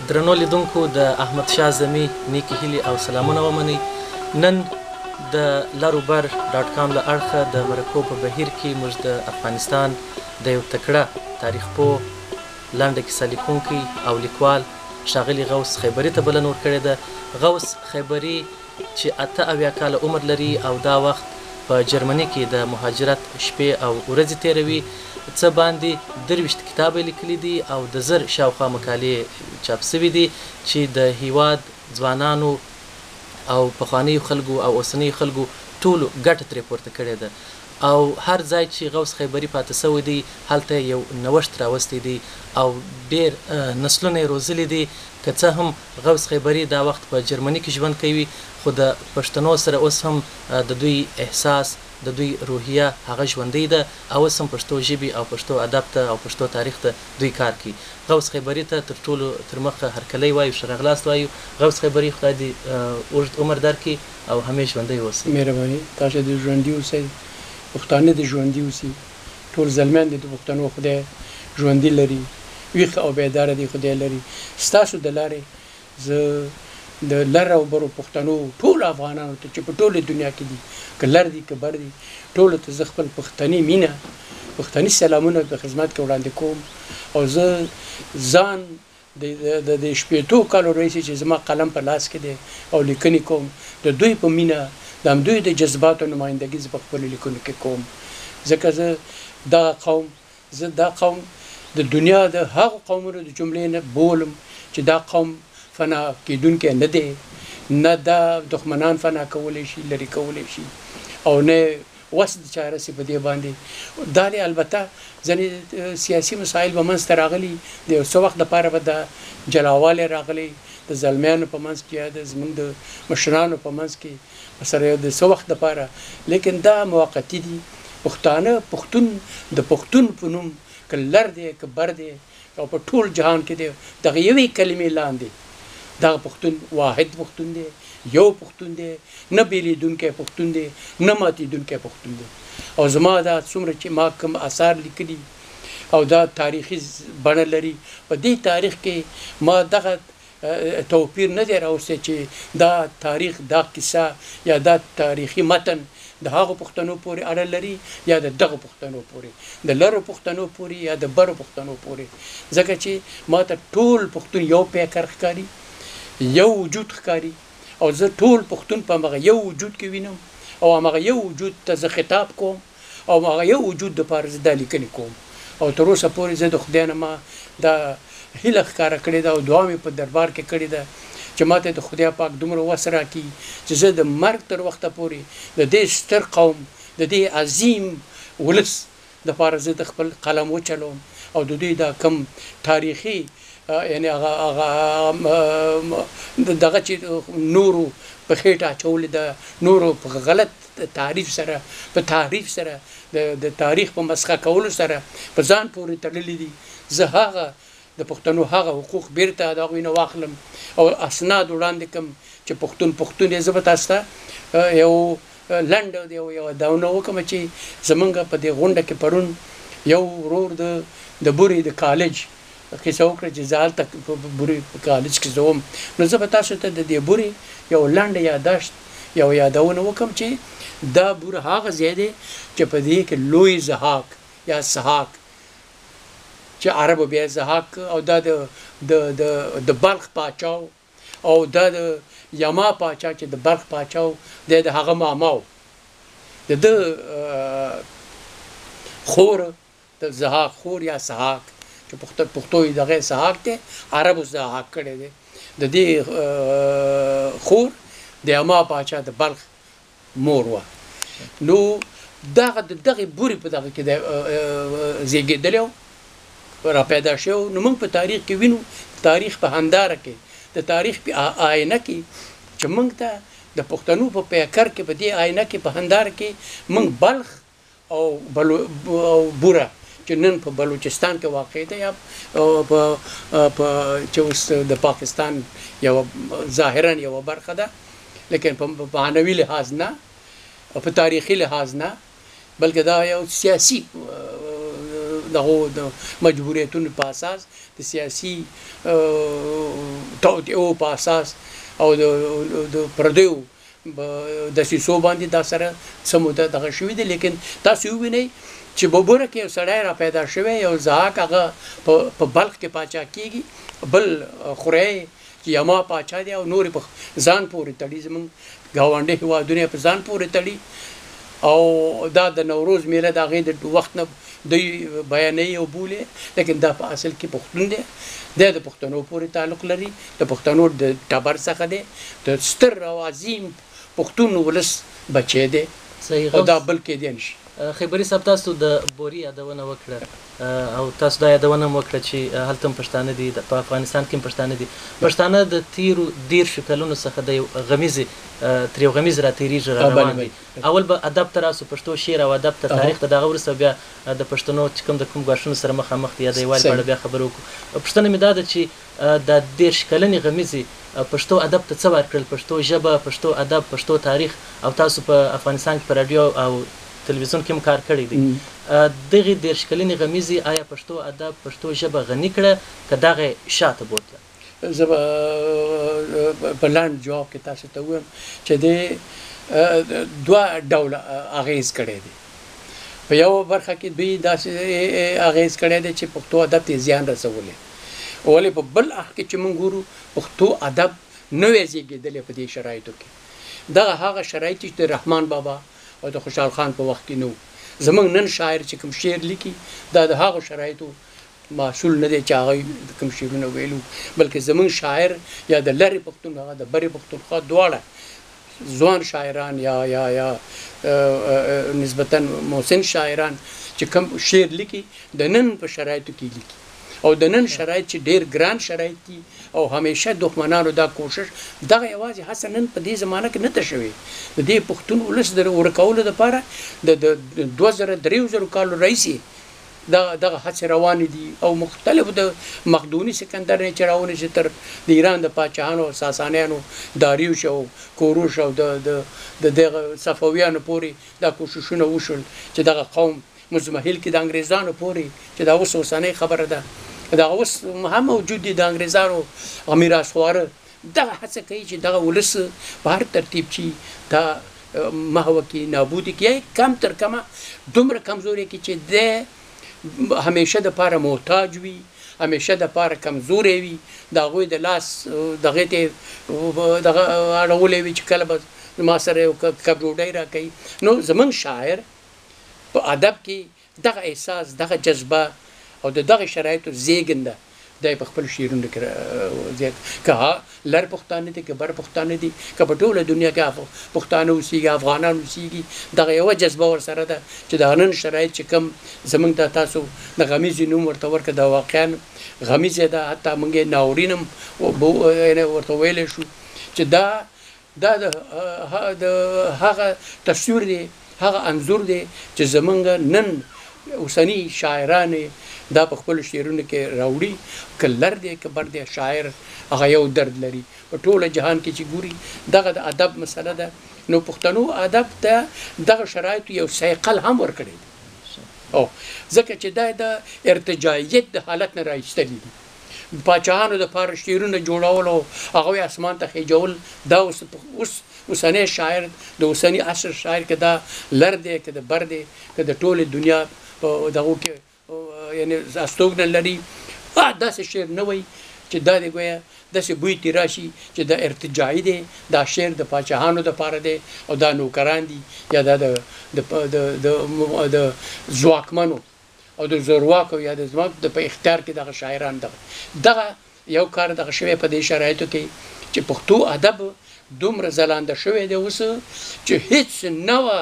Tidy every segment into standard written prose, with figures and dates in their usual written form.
درنو لیدونکو د احمد شاه زمي نیکې هیلې او سلامونه ومنئ. نن د لروبر ډاټ کام له اړخه د مرکو په بهیر کې موږ د افغانستان د یو تکړه تاریخ پوه، لنډه کیسه لیکونکی او لیکوال ښاغلي غوث خیبري ته بلنه ورکړې ده. غوث خیبري چې 78 کاله عمر لري او دا وخت په جرمني کې د مهاجرت شپې او ورځې تېروي، څه باندې 23 کتابه یې لیکلي دي او د 1000 شاوخوا مقالې چاپ شوي دي چې د هیواد ځوانانو او پخوانیو خلکو او اوسنیو خلکو ټولو ګټه ترې پورته کړې ده. او هر ځای چې غوث خیبري پاتې شوی دی هلته یو نوښت راوستی دی او ډېر نسلونه یې روزلي دي. که څه هم غوث خیبري دا وخت په جرمني کې ژوند کوي، خو د پښتنو سره اوس هم د دوی احساس، د دوی روحیه هغه ژوندۍ ده او اوس هم پښتو ژبې او پښتو ادب ته او پښتو تاریخ ته دوی کار کوي. غوث خیبري ته تر ټولو تر مخه هرکلی وایو، ښه راغلاست وایو. غوث خیبري، خدای دې اوږد عمر درکړي او همیش ژوندی اوسئ. مهرباني، تاسو دې ژوندي اوسئ، پښتانه دې ژوندي اوسي، ټول زلمیان دې د پښتنو خدای ژوندي لري، ویښ او بیداره دې خدای لري. ستاسو د لارې زه د لر او برو پښتنو ټولو افغانانو ته چې په ټوله دنیا کې دي، که لر دي که بر دي، ټولو ته زه خپل پښتني مینه، پښتني سلامونه په خدمت کې وړاندې کوم. او زه ځان د دې 60 کالو راهیسې چې زما قلم په لاس کې دی او لیکنې کوم، د دوی په مینه، د همدوی د جذباتو نمایندګي زه په خپلو لیکنو کې کوم. ځکه زه دا قوم، زه دا قوم د دنیا د هغو قومونو د جملې نه بولم چې دا قوم فنا کېدونکی نه دی، نه دا دښمنان فنا کولی شي، لرې کولی شي، او نه وس د چا رسي په دې باندې. دا دی البته ځینې سیاسي مسایل به منځته راغلي، د یو څه وخت دپاره به دا جلاوالی راغلی د زلمیانو په منځ کې یا د زموږ د مشرانو په منځ کې سره یو د څه وخت دپاره، لیکن دا موقتي دي. پښتانه، پښتون، د پښتون په نوم که لر دی که بر دی او په ټول جهان کې دی، دغه یوې کلمې لاندې دغه پښتون واحد پښتون دی، یو پښتون دی، نه بېلېدونکی پښتون دی، نه ماتېدونکی پښتون دی. او زما دا څومره چې ما کوم اثار لیکلي او دا تاریخي بڼه لري، په دې تاریخ کې ما دغه توپیر نه دی راوستی چې دا تاریخ، دا کیسه یا دا تاریخي متن د هغو پښتنو پورې اړه لري یا د دغو پښتنو پورې، د لرو پښتنو پورې یا د برو پښتنو پورې. ځکه چې ما ته ټول پښتون یو پیکر ښکاري، یو وجود ښکاري، او زه ټول پښتون په همغه یو وجود کې وینم او همغه یو وجود ته زه خطاب کوم او همغه یو وجود دپاره زه دا لیکنې کوم. او تر اوسه پورې زه د خدای نه ما دا هیله ښکاره کړې ده او دعا مې په دربار کې کړې ده چې ما ته د خدای پاک دومره وس راکړي چې زه د مرګ تر وخته پورې د دې ستر قوم، د دې عظیم ولس دپاره زه د خپل قلم وچلوم او د دوی دا کم تاریخي، یعنې هغه دغه چې نورو په خېټه اچولې ده، نورو په غلط تعریف سره، په تحریف سره، د تاریخ په مسخه کولو سره په ځان پورې تړلي دي، زه هغه د پښتنو هغه حقوق بیرته د هغوی نه واخلم او اسناد وړاندې کړم چې پښتون پښتون دی. زه به تاسو ته یو لنډه یو یادونه وکړم چې زمونږ په دې غونډه کې پرون یو ورور د بورې د کالج کیسه وکړه چې زه هلته په بورې په کالج کې زه وم. نو زه به تاسو ته د دې بورې یو لنډه یاداشت، یو یادونه وکړم چې دا بوره هغه ځای دی چې په دې کې لوی ضحاک یا سهاک چې عربو بیا ضحاک، او دا د د د د بلخ پاچا و، او دا د یما پاچا چې د بلخ پاچا و، دی د هغه ماما و، د ده خور، د ضحاک خور یا سهاک چې پښتو یې دغه سهاک دی، عربو ضحاک کړی دی، د دې خور د یما پاچا د بلخ مور وه. نو دغه د دغې بورې په دغه کې دی زیږېدلی و، را پیدا شوی و. نو موږ په تاریخ کې وینو، تاریخ په هنداره کې، د تاریخ په آینه کې چې موږ ته د پښتنو په پیکر کې، په دې آینه کې، په هنداره کې موږ بلخ او بوره چې نن په بلوچستان کې واقع ده، یا په چې اوس د پاکستان یوه ظاهراً یوه برخه ده، لیکن په معنوي لحاظ نه او په تاریخي لحاظ نه، بلکې دا یو سیاسي دغو د مجبوریتونو په اساس، د سیاسي توطئو په اساس او د پردیو دسیسو باندې دا سره څه موده دغه شوي دي. لیکن تاسو ووینئ چې ببره کې یو سړی را پیدا شوی، یو ضحاک، هغه په بلخ کې پاچا کیږي، بل خورۍ چې یما پاچا دی او نور په ځان پورې تړي، زمونږ ګاونډي هېوادونه یې په ځان پورې تړي. او دا د نوروز میله د هغې د وخت نه دوی بیانوي او بولي، لیکن دا په اصل کې پښتون دی، دی د پښتنو پورې تعلق لري، د پښتنو د ټبر څخه دی، د ستر او عظیم پښتون ولس بچی دی او دا بل کېدی نه شي. خیبري صاحب، تاسو د بوري یادونه وکړه او تاسو دا یادونه هم وکړه چې هلته هم پښتانه دي، په افغانستان کې هم پښتانه دي. پښتانه د تیرو 30 کلونو څخه د یو غمیزې تر یو غمیز را تېرېږي، را روان دي. اول به ادب ته راسو، پښتو شعر او ادب ته، تاریخ ته، د هغه وروسته بیا د پښتنو چې کوم د کوم ګواښونو سره مخامخ دي یا د یووالي په اړه بیا خبرې وکړو. پوښتنه مې دا ده چې دا 30 کلنې غمیزې پښتو ادب ته څه ورکړل؟ پښتو ژبه، پښتو ادب، پښتو تاریخ، او تاسو په افغانستان کې په راډیو او تلویزیون کې هم کار کړی دی. دغې 30 کلنې غمیزې آیا پښتو ادب، پښتو ژبه غني کړه که دغه شاته بوتله؟ زه به په لنډ جواب کې تاسو ته ووایم چې دې دوه ډوله اغېز کړی دی. په یوه برخه کې دوی داسې اغېز کړی دی چې پښتو ادب ته زیان رسولی، ولې په بل اړخ کې چې موږ ګورو پښتو ادب نوی زیږېدلی په دې شرایطو کې. دغه هغه شرایط چې د رحمان بابا او د خوشحال خان په وخت کې نه وو. زموږ نن شاعر چې کوم شعر لیکي دا د هغو شرایطو محصول نه دی چې هغوی کوم شعرونه ویلو، بلکې زموږ شاعر یا د لرې پښتونخوا د برې پښتونخوا دواړه ځوان شاعران یا یا یا نسبتا محسن شاعران چې کوم شعر لیکي د نن په شرایطو کې لیکي، او د نن شرایط چې ډېر ګران شرایط دي او همیشه دښمنانو دا کوشش دغه یوازې هڅه نن په دې زمانه کې نه ده شوې. د دې پښتون ولس د ورکولو دپاره د 2000 3000 کالو راهیسې دغه هڅې روانې دي او مختلف د مقدوني سکندر نه چې راونیسي تر د ایران د پاچاهانو او ساسانیانو داریوش او کوروش او د دغه صفویانو پورې دا کوششونه وشول چې دغه قوم مضمحل کې د انګریزانو پورې چې دا اوس اوسنۍ خبره ده، دا اوس هم موجود دي د انګریزانو میراث خواره دغه هڅه کوي چې دغه ولس په هر ترتیب چې دا محوه کې نابودي کړي، کم تر کمه دومره کمزوري کړي چې دی همیشه دپاره محتاج وي، همیشه دپاره کمزوری وي، د هغوی د لاس دغې ته دغه اړولی وي چې کله به زما سره یو کب ډوډۍ راکوي. نو زموږ شاعر په ادب کې دغه احساس، دغه جذبه او د دغه شرایطو زیږنده دی په خپل شعرونو کې زیات، که لر پښتانه دي که بر پښتانه دي، که په ټوله دنیا کې پښتانه اوسېږي، افغانان اوسېږي، دغه یوه جذبه ورسره ده چې د نن شرایط چې کوم زموږ د تاسو د غمیزې نوم ورته ورکړه، دا واقعا غمیزه ده، حتی موږ یې ناورین هم ورته ویلی شو چې دا د هغه تصویر دی، هغه انځور دی چې زموږ نن اوسني شاعران دا په خپلو شعرونو کې راوړي. که لر دی که بر دی، شاعر هغه یو درد لري. په ټوله جهان کې چې ګوري دغه د ادب مسله ده. نو پښتنو ادب ته دغه شرایطو یو صیقل هم ورکړی دی، او ځکه چې دا د ارتجاعیت د حالت نه را ایستلي دي. پاچاهانو دپاره شعرونه جوړول او هغوی اسمان ته خېجول، دا اوس اوسنی شاعر، د اوسني عصر شاعر، که دا لر دی که د بر دی که د ټولې دنیا په دغو کې یعنې استوګنه لري، داسې شعر نه وایي چې دا دی ګویا داسې بوی ترې راشي چې دا ارتجاعي دی، دا شعر د پاچاهانو دپاره دی او دا نوکران دي یا دا د ځواکمنو او د زورواکو یا د ځواک د په اختیار کې دغه شاعران دغه یو کار دغه شوی په دې شرایطو کې چې پښتو ادب دومره ځلانده شوی دی اوس چې هیڅ نوه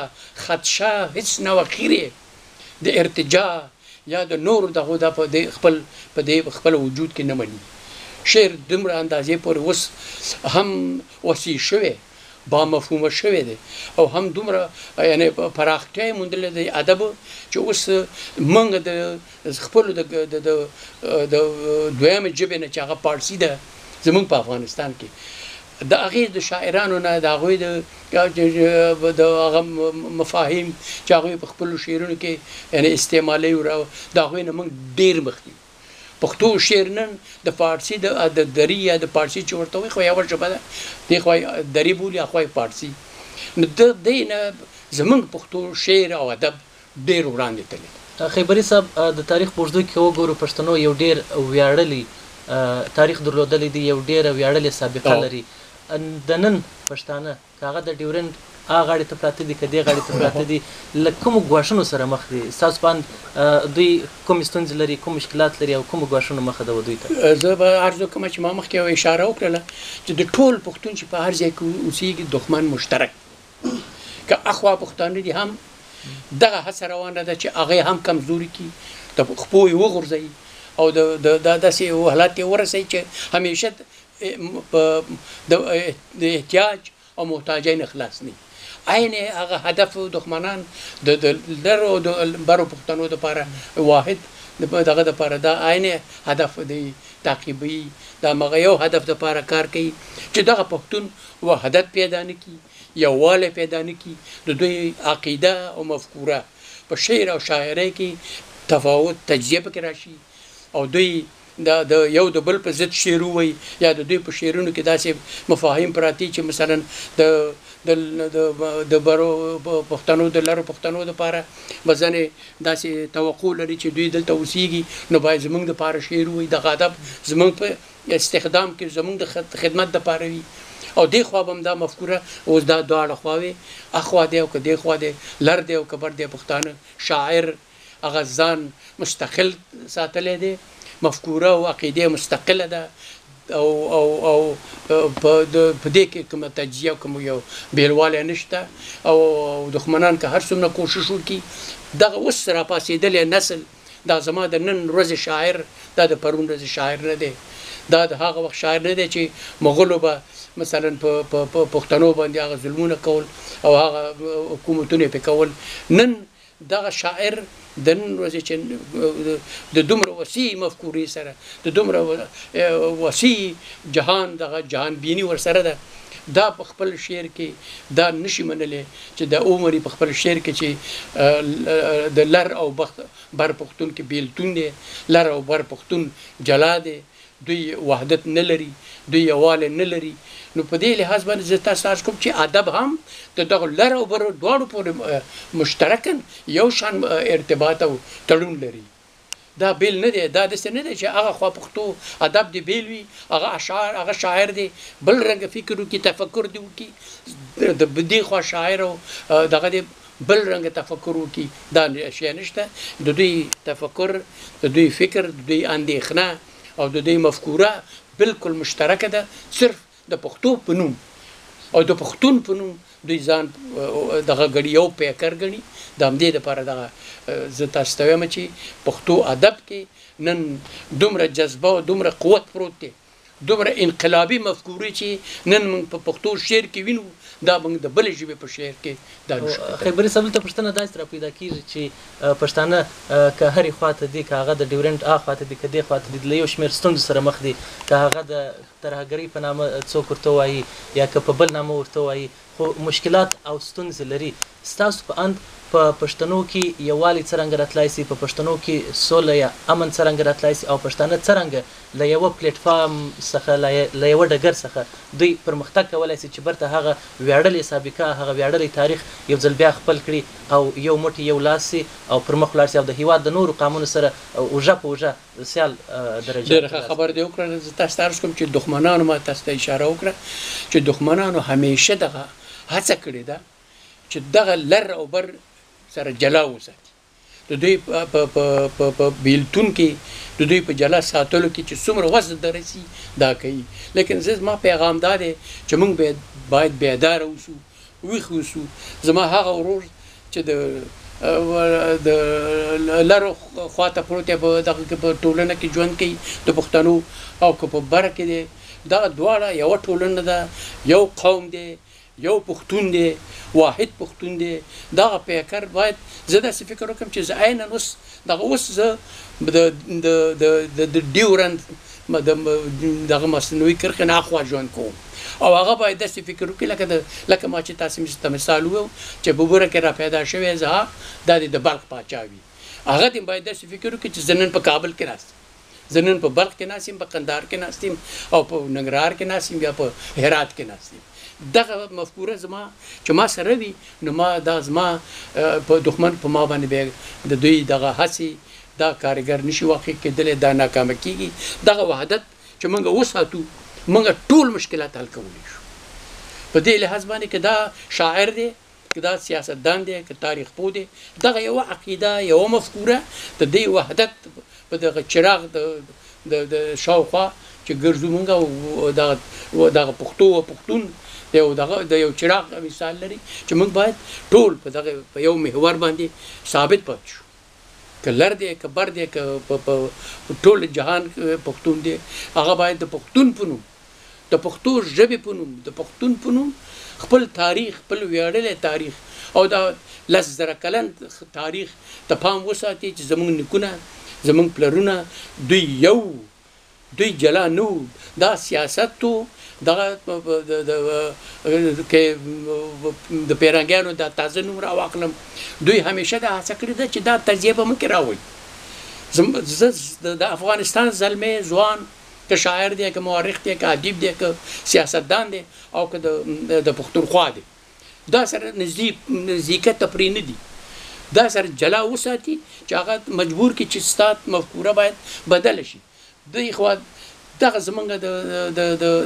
خدشه، هیڅ نوه خیرې د ارتجاع یا د نورو دغو دا په دې خپل په دې خپل وجود کې نه مني. شعر دومره اندازې پورې اوس هم وسیع شوی، با مفهومه شوی دی او هم دومره یعنې پراختیا یې موندلې دی ادب چې اوس موږ د خپلو د د دویمې ژبې نه چې هغه پاړسي ده زموږ په افغانستان کې د هغې د شاعرانو نه، د هغوی د هغه مفاهیم چې هغوی په خپلو شعرونو کې یعنې استعمالوي، د هغوی نه موږ ډېر مخکې یو. پښتو شعر نن د فارسي د دري یا د پارسي چې ورته وایي، خو یوه ژبه ده، دې خوا یې دري بولي، اخوا یې پارسي. نو د دې نه زموږ پښتو شعر او ادب ډېر وړاندې تللی. خیبري صاحب، د تاریخ په اوږدو کې وګورو، پښتنو یو ډېر ویاړلی تاریخ درلودلی دی، یو ډېره ویاړلې سابقه لري. د نن پښتانه که هغه د ډیورنډ آ غاړې ته پراته دي که دې غاړې ته پراته دي، له کومو ګواښونو سره مخ دي؟ ستاسو په اند دوی کومې ستونزې لري، کوم مشکلات لري او کومو ګواښونو مخه ده دوی ته؟ زه به عرض وکړم چې ما مخکې یوه اشاره وکړله چې د ټول پښتون چې په هر ځای کې اوسېږي دښمن مشترک، که اخوا پښتانه دي هم دغه هڅه روانه ده چې هغه هم کمزوري کړي، د خپو یې وغورځوي او د داسې یو حالت یې ورسوي چې همیشه په د احتیاج او محتاجۍ نه خلاص نه وي. عین هغه هدف دښمنان د لرو او د برو پښتنو دپاره واحد دغه دپاره دا عین هدف دی تعقیبوي، دا همغه یو هدف دپاره کار کوي چې دغه پښتون وحدت پیدا نه کړي، یووالی پیدا نه کړي، د دوی عقیده او مفکوره په شعر او شاعرۍ کې تفاوت تجزیه پکې راشي او دوی د یو د بل په ضد شعر ووایي یا د دوی په شعرونو کې داسې مفاهیم پراته چې مثلا د د د برو پښتنو د لرو پښتنو دپاره به ځینې داسې توقع لري چې دوی دلته اوسېږي نو باید زموږ دپاره شعر ووایي، دغه ادب زموږ په استخدام کې زموږ د خدمت دپاره وي. او دې خوا به هم دا مفکوره اوس دا دواړه خواوې، اخوا دی او که دې خوا دی، لر دی او که بر دی، پښتانه شاعر هغه ځان مستقل ساتلی دی، مفکوره او عقیده مستقله ده او او او په دې کې کومه تجزیه او کوم یو بېلوالی نشته. او دښمنان که هر څومره کوشش وکړي، دغه اوس راپاڅېدلی نسل، دا زما د نن ورځې شاعر، دا د پرون ورځې شاعر نه دی، دا د هغه وخت شاعر نه دی چې مغولو به مثلا په پښتنو باندې هغه ظلمونه کول او هغه حکومتونه یې پرې کول. نن دغه شاعر د نن ورځې چې د دومره وسیع مفکورې سره، د دومره وسیع جهان، دغه جهان بیني ورسره ده، دا په خپل شعر کې دا نشي منلی چې د عمري په خپل شعر کې چې د لر او بر پښتون کې بیلتون دی، لر او بر پښتون جلا دی، دوی وحدت نه لري، دوی یووالی نه لري. نو په دې لحاظ باندې زه تاسو ته عرض کوم چې ادب هم د دغو لر او بر دواړو پورې مشترکاً یو شان ارتباط او تړون لري. دا بیل نه دی، دا داسې نه دی چې هغه خوا پښتو ادب دې بیل وي، هغه اشعار، هغه شاعر دی بل رنګ فکر وکړي، تفکر دې وکړي، د دې خوا شاعر او دغه دې بل رنګ تفکر وکړي، دا شی نشته. د دوی تفکر، د دوی فکر، د دوی اندېښنه او د دوی مفکوره بالکل مشترکه ده، صرف د پښتو په نوم او د پښتون په نوم دوی ځان دغه ګڼي، یو پیکر ګڼي. د همدې دپاره دغه زه تاسو ته وایم چې پښتو ادب کې نن دومره جذبه او دومره قوت پروت دی، دومره انقلابي مفکورې چې نن موږ په پښتو شعر کې وینو، دا موږ د بلې ژبې په شعر کې دا نشو کتلی. خیبري صاحب، دلته پوښتنه داسې را پیدا کېږي چې پښتانه که هرې خوا ته دي، که هغه د ډیورنډ آ خوا ته دي که دې خوا ته دي، له یو شمېر ستونزو سره مخ دي، که هغه د ترهګرۍ په نامه څوک ورته وایي یا که په بل نامه ورته وایي، خو مشکلات او ستونزې لري. ستاسو په اند په پښتنو کې یووالی څرنګه راتلای شي، په پښتنو کې سوله یا امن څرنګه راتلای شي او پښتانه څرنګه له یوه پلیټفارم څخه، له یوه ډګر څخه دوی پرمختګ کولای شي چې برته هغه ویاړلې سابقه، هغه ویاړلی تاریخ یو ځل بیا خپل کړي او یو موټی یو لاس شي او پر مخ ولاړ شي او د هیواد د نورو قامونو سره اوږه په اوږه سیال درجه ډېره ښه خبره دې وکړه. زه تاسو ته عرض کوم چې دښمنانو، ما تاسو ته اشاره وکړه چې دښمنانو همیشه دغه هڅه کړې ده چې دغه لر او بر سره جلا وساتي، د دوی په بیلتون کې، د دوی په جلا ساتلو کې چې څومره وزن درسي دا کوي. لیکن زه زما پیغام دا دی چې موږ باید بیداره اوسو، ویښ اوسو. زما هغه ورور چې د لرو خواته پروت دی، په دغه کې په ټولنه کې ژوند کوي د پښتنو، او که په بره کې دی، دغه دواړه یوه ټولنه ده، یو قوم دی، یو پښتون دی، واحد پښتون دی. دغه پیکر باید زه داسې فکر وکړم چې زه عیناً اوس دغه اوس زه د ډیورند د دغه مصنوعي کرښې نه اخوا ژوند کوم. او هغه باید داسې فکر وکړي لکه د لکه ما چې تاسو ته مثال وویل چې په بوره کې را پیدا شوی ضحاک دا دې د بلخ پاچا وي، هغه دې باید داسې فکر وکړي چې زه نن په کابل کې ناست یم، زه نن په بلخ کې ناست یم، په قندهار کې ناست یم او په ننګرهار کې ناست یم یا په هرات کې ناست یم. دغه مفکوره زما چې ما سره وي نو ما دا زما په دښمن په ما باندې بیا د دوی دغه هڅې دا کارګر نشي واقع کېدلی، دا ناکامه کېږي. دغه وحدت چې موږ وساتو موږ ټول مشکلات حل کولی شو. په دې لحاظ باندې که دا شاعر دی، که دا سیاستدان دی، که تاریخ پوه دی، دغه یوه عقیده یوه مفکوره د دې وحدت په دغه چراغ د شاوخوا چې ګرځو موږ او دغه پښتو او پښتون د یو دغه د یو چراغ مثال لري چې موږ باید ټول په دغه په یو محور باندې ثابت پاتې شو. که لر دی که بر دی که په ټول جهان پښتون دی، هغه باید د پښتون په نوم، د پښتو ژبې په نوم، د پښتون په نوم خپل تاریخ، خپل ویاړلی تاریخ او دا 10,000 کلن تاریخ ته پام وساتي چې زموږ نیکونه زموږ پلرونه دوی یو، دوی جلا نه وو. دا سیاست و، دغه د پیرنګیانو دا تازه نوم راواخلم، دوی همیشه دا هڅه کړې ده چې دا تجزیه به موږ کې راوړي. زه د افغانستان زلمی ځوان که شاعر دی، که مورخ دی، که ادیب دی، که سیاستدان دی او که د پښتونخوا دی، دا سره نزدېکت تفریح نه دي، دا سره جلا وساتي چې هغه مجبور کړي چې ستا مفکوره باید بدله شي. دوی خو دغه زمونږ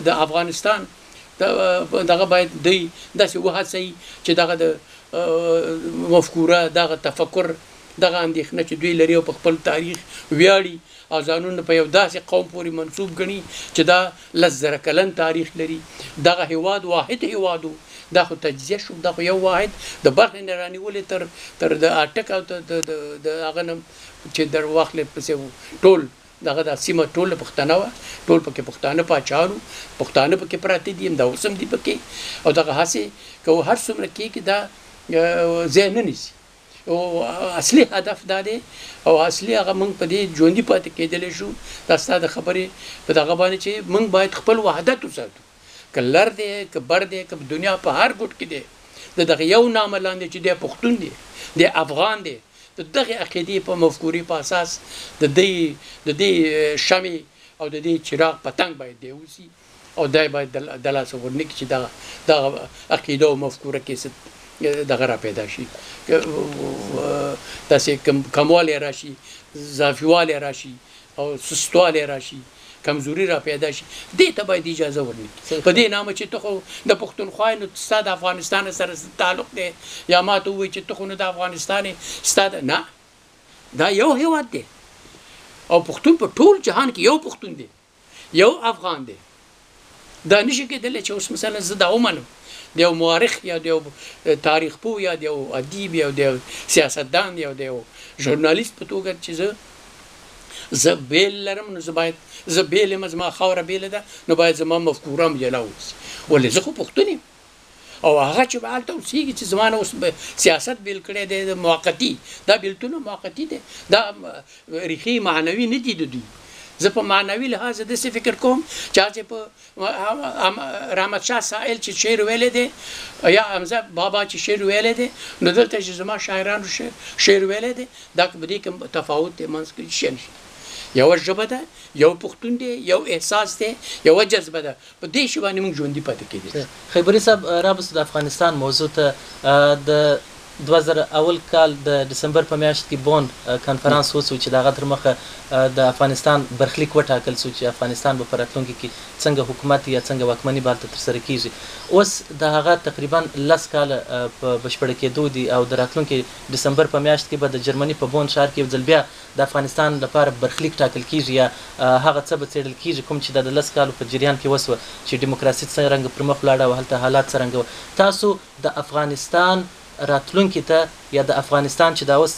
د افغانستان دغه باید دوی داسې وهڅوي چې دغه د مفکوره، دغه تفکر، دغه اندېښنه چې دوی لري او په خپل تاریخ ویاړي او ځانونه په یو داسې قوم پورې منسوب ګڼي چې دا 10,000 کلن تاریخ لري. دغه هیواد واحد هیواد و، دا خو تجزیه شو، دا خو یو واحد د برخې نه رانیولې تر د اټک او د هغه نه چې در واخلې پسې ټول دغه دا سیمه ټول پښتانه وه، ټول پکې پښتانه پاچاهان وو، پښتانه پکې پراته دي، همدا اوس هم دي پکې. او دغه هسې که هر څومره کېږي دا ځای نه نیسي. او اصلي هدف دا دی او اصلي هغه موږ په دې ژوندي پاتې کېدلی شو، دا ستا د خبرې په دغه باندې چې موږ باید خپل وحدت وساتو، که لر دی که بر دی که دنیا په هر ګوټ کې دی، د دغه یو نامه لاندې چې دی پښتون دی، دی افغان دی، د دغې عقیدې په مفکورې په اساس د دې شمع او د دې چراغ پتنګ باید دی اوسي او دی باید د لاسه ورنه کړي چې دغه عقیده او مفکوره کې څه دغه را پیدا شي، داسې کموالی راشي، ضعفیوالی راشي او سستوالی راشي، کمزوري را پیدا شي، دې ته باید اجازه ورنکړي. په دې نامه چې ته خو د پښتونخوا یې نو ستا د افغانستان سره تعلق دی، یا ما ته ووایي چې ته خو نو د افغانستان یې ستا د نه، دا یو هیواد دی او پښتون په ټول جهان کې یو پښتون دی، یو افغان دی. دا نشي کېدلی چې اوس مثلا زه دا ومنم د یو مورخ یا د یو تاریخ پوه یا د یو ادیب یا د یو سیاستدان یا د یو ژورنالیست په توګه چې زه بیل لرم، نو زه باید زه بیل یم، زما خاوره بیله ده، نو باید زما مفکوره هم جلا اوسي. ولې زه خو پښتون یم او هغه چې به هلته اوسېږي چې زما نه اوس سیاست بیل کړی دی، موقتي، دا بیلتونه موقتي دی، دا ریښې معنوي نه دي د دوی. زه په معنوي لحاظ داسې فکر کوم چې هسې په رحمت شاه سائل چې شعر ویلی دی یا حمزه بابا چې شعر ویلی دی، نو دلته چې زما شاعرانو شعر ویلی دی، دا په دې کې تفاوت دی، منځ کې شی نشته. یوه ژبه ده، یو پښتون دی، یو احساس دی، یوه جذبه ده، په دې شی باندې موږ ژوندي پاتې کېدای شو. خیبري صاحب، را به د افغانستان موضوع ته. د 2001 کال د دسمبر په میاشت کې بون کنفرانس وسو چې د هغه تر مخه د افغانستان برخلیک وټاکل سو چې افغانستان به په راتلونکي کې څنګه حکومت یا څنګه واکمني به هلته ترسره کیږي. اوس د هغه تقریبا 10 کاله په بشپړ کېدو دي او د راتلونکي دسمبر په میاشت کې به د جرمني په بون ښار کې یو ځل بیا د افغانستان لپاره برخلیک ټاکل کیږي یا هغه څه به څېړل کیږي کوم چې د 10 کالو په جریان کې وسوه چې دیموکراسي څرنګه پر مخ ولاړه او هلته حالات څرنګه وه. تاسو د افغانستان راتلونکي ته یا د افغانستان چې دا اوس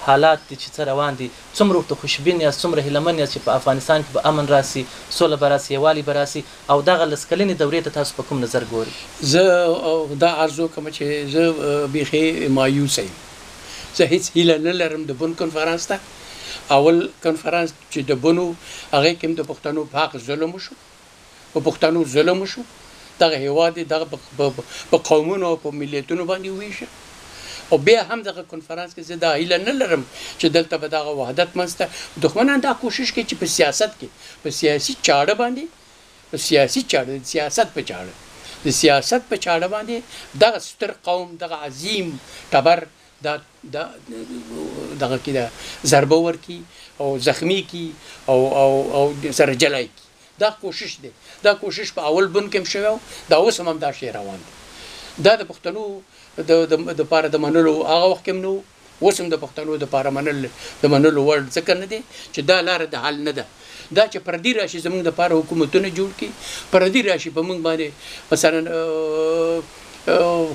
حالات دي چې څه روان دي، څومره ورته خوشبین یاست، څومره هیله من یاست چې په افغانستان کې به امن راسي، سوله به راسي، یووالی به راسي او دغه 10 کلنې دورې ته تاسو په کوم نظر ګورئ؟ زه دا عرض وکړم چې زه بیخي مایوسه یم، زه هیڅ هیله نه لرم د بن کنفرانس ته اول کنفرانس چې د بنو هغې کې هم د پښتنو په حق ظلم وشو، په پښتنو ظلم وشو. دغه هیواد دغه په قومونو او په ملیتونو باندې وویشه. او بیا هم دغه کنفرانس کې زه دا هیله نه لرم چې دلته به دغه وحدت منځته. دښمنان دا کوشش کوي چې په سیاست کې، په سیاسي چاړه باندې، په سیاسي چاړه، د سیاست په چاړه، د سیاست په چاړه باندې دغه ستر قوم، دغه عظیم ټبر دا دغه کې دا ضربه ورکړي او زخمي کړي او او او سره جلای کړي. دا کوشش دی. دا کوشش په اول بن کې هم شوی و، دا اوس هم همدا شی روان دی. دا د پښتنو د پاره د منلو هغه وخت کې هم نه و، اوس هم د پښتنو د پاره منل د منلو وړ ځکه نه دی چې دا لاره د حل نه ده. دا چې پردي راشي زموږ د پاره حکومتونه جوړ کړي، پردي راشي په موږ باندې مثلا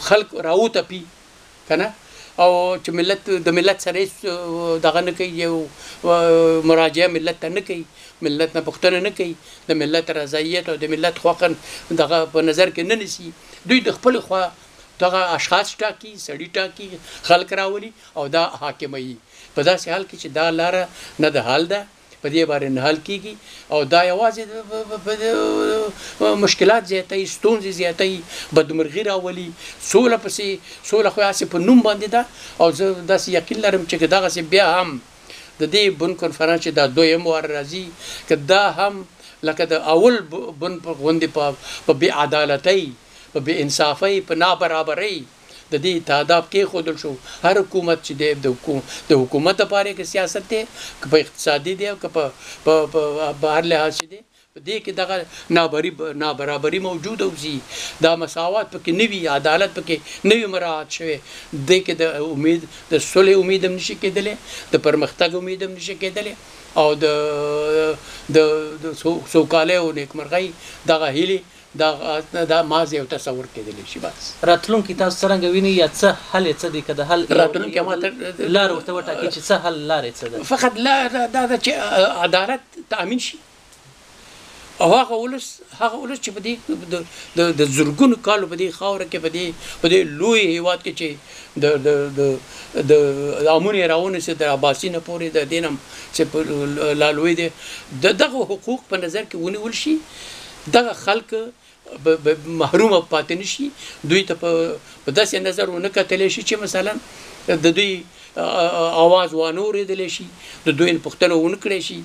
خلک راوتپي که نه، او چې ملت د ملت سره هېڅ دغه نه کوي، یو مراجعه ملت ته نه کوي، ملت نه پوښتنه نه کوي، د ملت رضایت او د ملت خوښه دغه په نظر کې نه نیسي. دوی د خپلې خوا دغه اشخاص ټاکي، سړي ټاکي، خلک راولي او دا حاکموي، په داسې حال کې چې دا لاره نه د حل ده، په دې باندې نه حل کېږي او دا یوازې مشکلات زیاتوي، ستونزې زیاتوي، بدمرغي راولي. سوله پسې سوله خو هسې په نوم باندې ده، او زه داسې یقین لرم چې که دغسې بیا هم د دې بن کنفرانس چې دا دویم وار راځي، که دا هم لکه د اول بن په غوندې په بې عدالتۍ، په بې انصافۍ، په نابرابرۍ د دې تاداب کېښودل شو، هر حکومت چې دی د حکومت لپاره که سیاست دی، که په اقتصادي دی، که په هر لحاظ چې دی، په دې کې دغه نابرابري موجوده اوسي، دا مساوات پکې نه وي، عدالت پکې نه وي مراعات شوی، دې کې د امید، د سولې امید هم نشي کېدلی، د پرمختګ امید هم نشي کېدلی، او د د سوکالۍ او نیکمرغۍ دغه هیلې دا مازې یو تصور کېدلی شي. بس راتلونکي تاسو څرنګه وینئ یا څه حل یې څه دی؟ که د حل راتلونکي ماته لار ورته وټاکي چې څه حل لار یې څه ده؟ فقط لار دا ده چې عدالت تامین شي، او هغه ولس، هغه ولس چې په دې د زرګونو کالو په دې خاوره کې، په دې لوی هیواد کې چې د د د د امون یې راونیسي، د عباسي نه پورې د دې نه چې لا لوی دی، د دغه حقوق په نظر کې ونیول شي، دغه خلک محرومه پاتې نه شي، دوی ته په داسې نظر ونه کتلی شي چې مثلا د دوی اواز وانه اورېدلی شي، د دوی پوښتنه ونه کړی شي،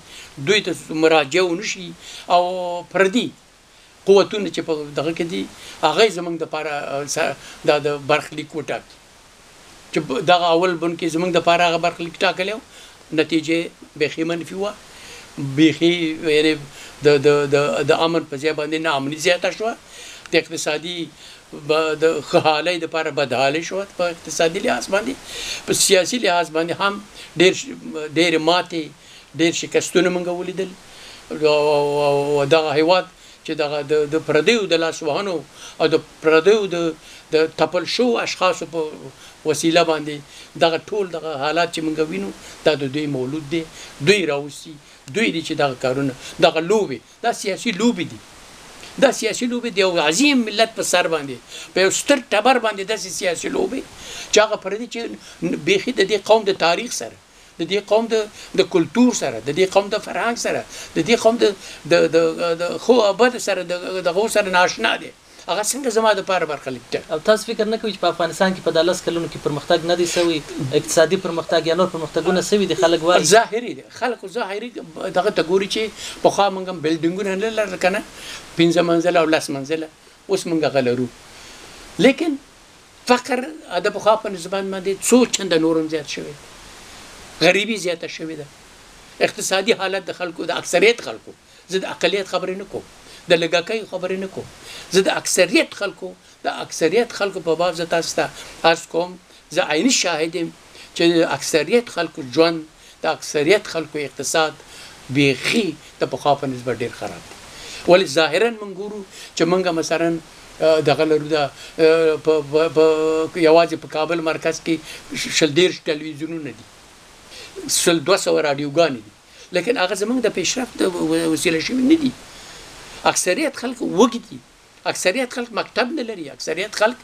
دوی ته مراجعه ونه شي، او پردي قوتونه چې په دغه کې دي هغه یې زموږ دپاره دا د برخلیک وټاکي، چې دغه اول بن کې زموږ دپاره هغه برخلیک ټاکلی و، نتیجه بیخي منفي وه، بیخي یعنې د د د د امن په ځای باندې ناامني زیاته شوه، د اقتصادي د ښه حالۍ دپاره بدحالي شوه په اقتصادي لحاظ باندې، په سیاسي لحاظ باندې هم ډېرې ماتې، ډېر شکستونه موږ ولیدل. او دغه هیواد چې دغه د پردیو د لاسوهنو او د پردیو د تپل شوو اشخاصو په وسیله باندې دغه ټول دغه حالات چې موږ وینو دا د دوی مولود دی، دوی راوستي، دوی دي چې دغه کارونه، دغه لوبې، دا سیاسي لوبې دي، دا سیاسي لوبې د یو عظیم ملت په سر باندې، په یو ستر ټبر باندې داسې سیاسي لوبې چې هغه پردي چې بیخي د دې قوم د تاریخ سره، د دې قوم د کلتور سره، د دې قوم د فرهنګ سره، د دې قوم د د د ښو او بدو سره، د دغو سره نااشنا دی، هغه څنګه زما دپاره برخلیک ټاکي؟ او تاسو فکر نه کوئ چې په افغانستان کې په دا 10 کلونو کې پرمختګ نه دی سوی، اقتصادي پرمختګ یا نور پرمختګونه سوي دي؟ خلک وایي ظاهري دی، خلک ظاهري دغه ته ګوري چې پخوا موږ هم بلډینګونه نه لرل که نه، 5 منزله او 10 منزله، اوس موږ هغه لرو، لیکن فقر د پخوا په نسبت باندې څو چنده نور هم زیات شوی، غریبي زیاته شوې ده، اقتصادي حالت د خلکو، د اکثریت خلکو، زه د اقلیت خبرې نه کوم، د لږکیو خبرې نه کوم، زه د اکثریت خلکو، د اکثریت خلکو په باب زه تاسو ته عرض کوم، زه عیني شاهد یم چې د اکثریت خلکو ژوند، د اکثریت خلکو اقتصاد بیخي د پخوا په نسبت ډېر خراب دی. ولې ظاهراً موږ ګورو چې موږ مثلاً دغه لرو، د یوازې په کابل مرکز کې 20 ټلویزیونونه دي، 200 راډیوګانې دي، لیکن هغه زموږ د پیشرفت وسیله شوي نه دي. اکثریت خلک وږي دي، اکثریت خلک مکتب نه لري، اکثریت خلک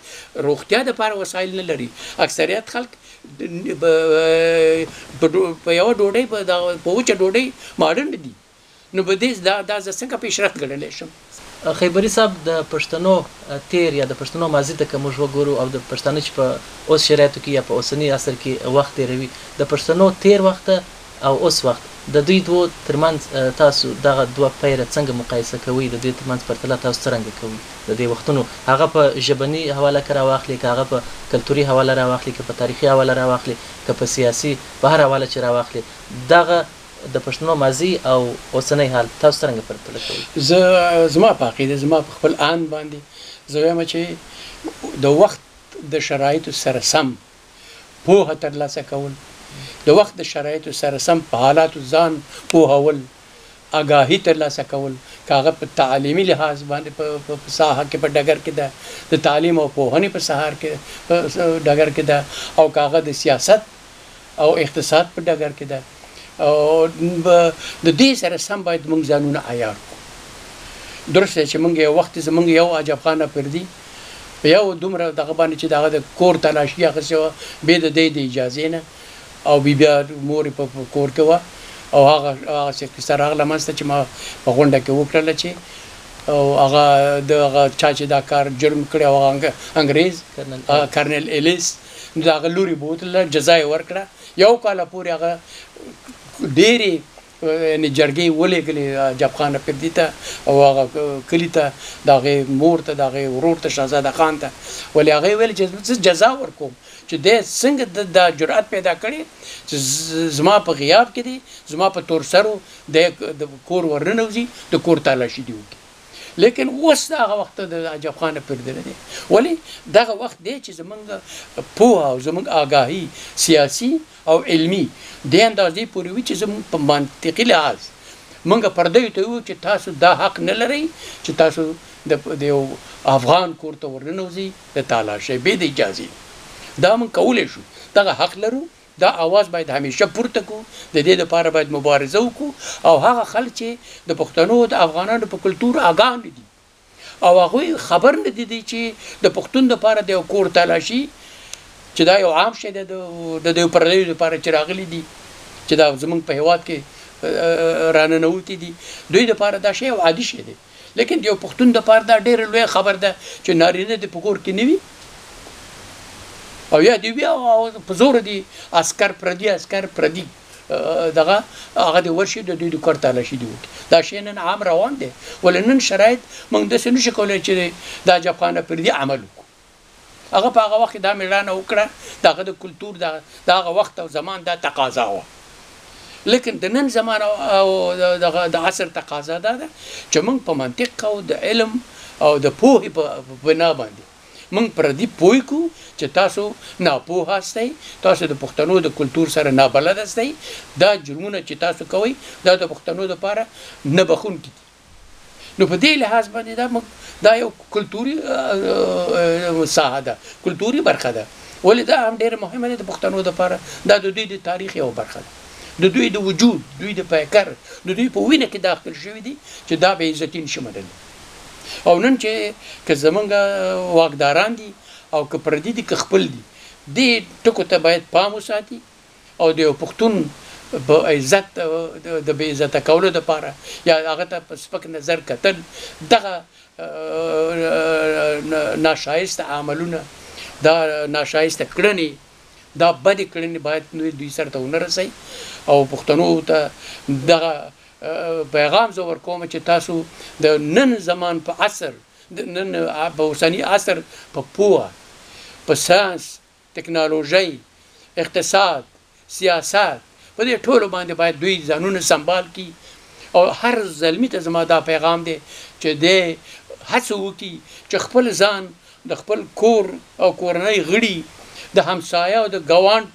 روغتیا دپاره وسایل نه لري، اکثریت خلک په یوه ډوډۍ، په وچه ډوډۍ ماړه نه دي. نو په دې دا زه څنګه پیشرفت ګڼلی شم؟ خیبري صاحب، د پښتنو تیر یا د پښتنو ماضي ته که موږ وګورو او د پښتانه چې په اوس شرایطو کې یا په اوسني عصر کې وخت تېروي، د پښتنو تیر وخت او اوس وخت د دوی دوو ترمنځ تاسو دغه دوه پیره څنګه مقایسه کوئ؟ د دوی ترمنځ پرتله تاسو څرنګه کوئ؟ د دې وختونو هغه په ژبني حواله که راواخلې، که هغه په کلتوري حواله راواخلې، که په تاریخي حواله راواخلې، که په سیاسي، په هر حواله چې راواخلې، دغه د پښتنو ماضي او اوسنی حال تاسو څرنګه پرتله کوئ؟ زه زما په عقیده، زما په خپل آند باندې زه وایم چې د وخت د شرایطو سره سم پوهه ترلاسه کول، د وخت د شرایطو سره سم په حالاتو ځان پوهول، آګاهي ترلاسه کول، که هغه په تعلیمي لحاظ باندې په ساحه کې، په ډګر کې ده، د تعلیم او پوهنې په سهار کې په ډګر کې ده، او که هغه د سیاست او اقتصاد په ډګر کې ده، او د دې سره سم باید موږ ځانونه عیار کړو. درسته چې موږ یو وخت زموږ یو عجب خان اپردي په یو دومره دغه باندې چې د هغه د کور تلاشي اخیستې وه بې د دی د اجازې نه، او بی بیا مور یې په کور کې وه، او هغه هغسې قصه راغله منځته چې ما په غونډه کې وکړله چې او هغه د هغه چا چې دا کار جرم کړی او هغه انګرېز کرنل الیس، نو د هغه لور یې بوتلله، جزا یې ورکړه. یو کاله پورې هغه ډېرې یعنې جرګې ولېږلې عجب خان اپردي ته او هغه کلي ته، د هغې مور ته، د هغې ورور ته، شهزاده خان ته. ولې هغې ویل چې زه جزا ورکوم چې دی څنګه دا جرأت پیدا کړی چې زما په غیاب کې دی، زما په تور سرو دی د کور ورننوځي، د کور تالاشي دی وکړي. لیکن اوس د هغه وخت د عجب خان اپردي نه دی. ولې دغه وخت دی چې زمونږ پوهه او زمونږ آګاهي سیاسي او علمي دې اندازې پورې وي چې زمونږ په منطقي لحاظ مونږ پردیو ته ووایو چې تاسو دا حق نه لرئ چې تاسو د یو افغان کور ته ورننوځئ د تالاشۍ بې د اجازې. دا مونږ کولی شو، دغه حق لرو، دا آواز باید همیشه پورته کړو، د دې لپاره باید مبارزه وکړو. او هغه خلک چې د پښتنو د افغانانو په کلتور آګاه نه دي او هغوی خبر نه دي چې د پښتون لپاره د یو کور تالاشي چې دا یو عام شی دی د دې پردیو لپاره چې راغلي دي، چې دا زمونږ په هیواد کې راننوتي دي، دوی لپاره دا شی یو عادي شی دی. لیکن د یو پښتون لپاره دا ډېره لویه خبر ده چې نارینه دې په کور کې نه وي او یا دې وي او په زور دي عسکر پردي، عسکر پردي دغه هغه دې ورشي د دوی د کور تالاشي دې وکړي. دا شی نن عام روان دی. ولې نن شرایط موږ داسې نشو کولی چې دا عجب خان اپردي عمل وکړو. هغه په هغه وخت کې دا مېړانه وکړه، د هغه د کلتور د هغه وخت او زمان دا تقاضا وه. لیکن د نن زمان او دغه د عصر تقاضا دا ده چې موږ په منطق او د علم او د پوهې په بنا باندې موږ پردي پوه کړو چې تاسو ناپوه هستئ، تاسو د پښتنو د کلتور سره نابلد هستئ، دا جرمونه چې تاسو کوئ دا د پښتنو دپاره نه بخښونکي دي. نو په دې لحاظ باندې دا موږ دا یو کلتوري ساحه ده، کلتوري برخه ده. ولې دا هم ډېره مهمه ده د پښتنو دپاره، دا د دوی د تاریخ یوه برخه ده، د دوی د وجود، دوی د پیکر، د دوی په وینه کې داخل شوي دي چې دا بې عزتي نشي منلی. او نن چې که زمونږ واکداران دي او که پردي دي که خپل دي، دې ټکو ته باید پام وساتي او د یو پښتون په عزت د بې عزته کولو دپاره یا هغه ته په سپک نظر کتل، دغه ناشایسته عملونه، دا ناشایسته کړنې، دا بدې کړنې باید دوی سر ته ونه رسوي. او پښتنو ته دغه پیغام زه ورکوم چې تاسو د نن زمان په عصر، د نن په اوسني عصر په پوهه، په ساینس، تکنالوژۍ، اقتصاد، سیاست، په دې ټولو باندې باید دوی ځانونه سمبال کړي. او هر زلمي ته زما دا پیغام دی چې دی هڅه وکړي چې خپل ځان د خپل کور او کورنۍ غړي، د همسایه او د ګاونډ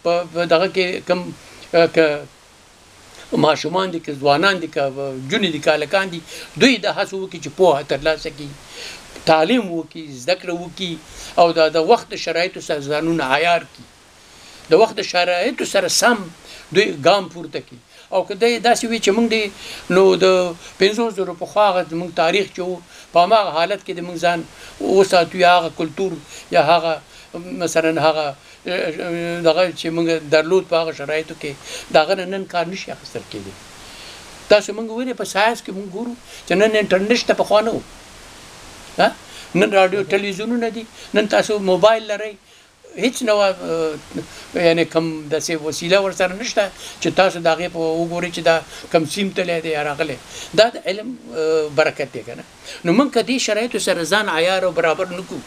په دغه کې کوم که ماشومان دي، که ځوانان دي، که جونې دي، که هلکان دي، دوی دا هڅه وکړي چې پوهه ترلاسه کړي، تعلیم وکړي، زده کړه وکړي او د وخت د شرایطو سره ځانونه عیار کړي، د وخت د شرایطو سره سم دوی ګام پورته کړي. او که دی داسې وي چې موږ دې نو د 50,000 پخوا هغه زموږ تاریخ چې و په هماغه حالت کې د موږ ځان وساتو، یا هغه کلتور یا هغه مثلا هغه دغه چې موږ درلود په هغه شرایطو کې، د هغه نه نن کار نشي اخیستل کېدی. تاسو موږ وینئ په ساینس کې موږ ګورو چې نن انټرنیټ شته، پخوا نه و. نن راډیو ټلویزیونونه دي، نن تاسو موبایل لرئ، هیڅ نوه یعنې کوم داسې وسیله ورسره نشته چې تاسو د هغې په وګورئ چې دا کوم سیم تللی دی یا راغلی. دا د علم برکت دی که نه. نو موږ که دې شرایطو سره ځان عیار او برابر نه کړو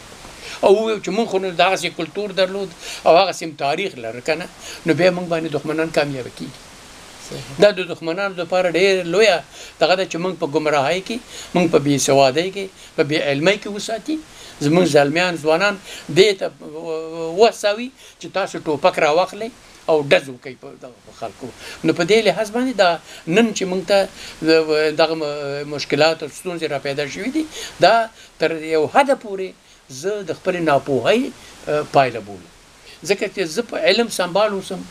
او ووایو چې موږ خو نو دغسې کلتور درلود او هغسې هم تاریخ لره که نه، نو بیا موږ باندې دښمنان کامیابه کېږي. دا د دښمنانو لپاره ډېر لویه دغه ده چې موږ په ګمراهۍ کې، موږ په بې سوادۍ کې، په بې علمۍ کې وساتي. زموږ زلمیان ځوانان دې ته وهڅوي چې تاسو ټوپک راواخلئ او ډز وکړئ په دغه خلکو. نو په دې لحاظ باندې دا نن چې موږ ته دغه مشکلات او ستونزې را پیدا شوي دي، دا تر یو حده پورې زه د خپلې ناپوهۍ پایله بولم، ځکه چې زه په علم سمبال اوسم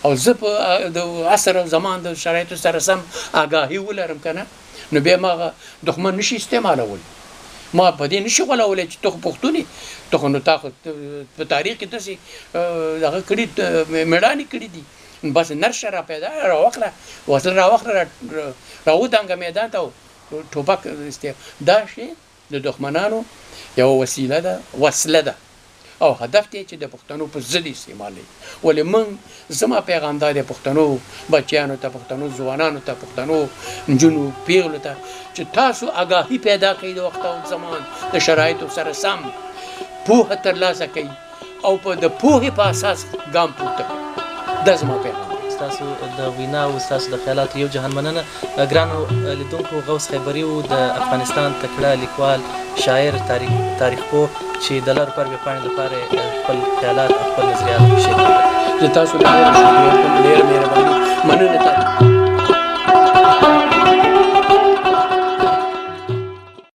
او زه په د عصر او زمان د شرایطو سره سم آګاهي ولرم که نه، نو بیا ما هغه دښمن نشي استعمالولی. ما په دې نشي غولولی چې ته خو پښتون یې، ته خو نو تا خو په تاریخ کې داسې دغه کړي، مېړانې کړي دي، بس نر شه را پیدا راوخله، وسله راوخله، راودانګه میدان ته او ټوپک دا شی د دښمنانو یوه وسیله ده، وسله ده او هدف دی چې د پښتنو په ضد استعمالوي. ولې موږ، زما پیغام دا دی پښتنو بچیانو ته، پښتنو ځوانانو ته، پښتنو نجونو پیغلو ته چې تاسو آګاهي پیدا کړئ د وخت او زمان د شرایطو سره سم پوهه ترلاسه کړئ او په د پوهې په اساس ګام پورته کړئ. دا زما پیغام دی. ستاسو د وینا او ستاسو د خیالاتو یو جهان مننه. ګرانو لیدونکو، غوث خیبري و، د افغانستان تکړه لیکوال، شاعر، تاریخ پوه چې د لر پر ویبپاڼې لپاره خپل خیالات او خپل نظریات شریک کړل. زه تاسو له ډېره شکریه کوم، ډېره مهرباني، مننه تاسو.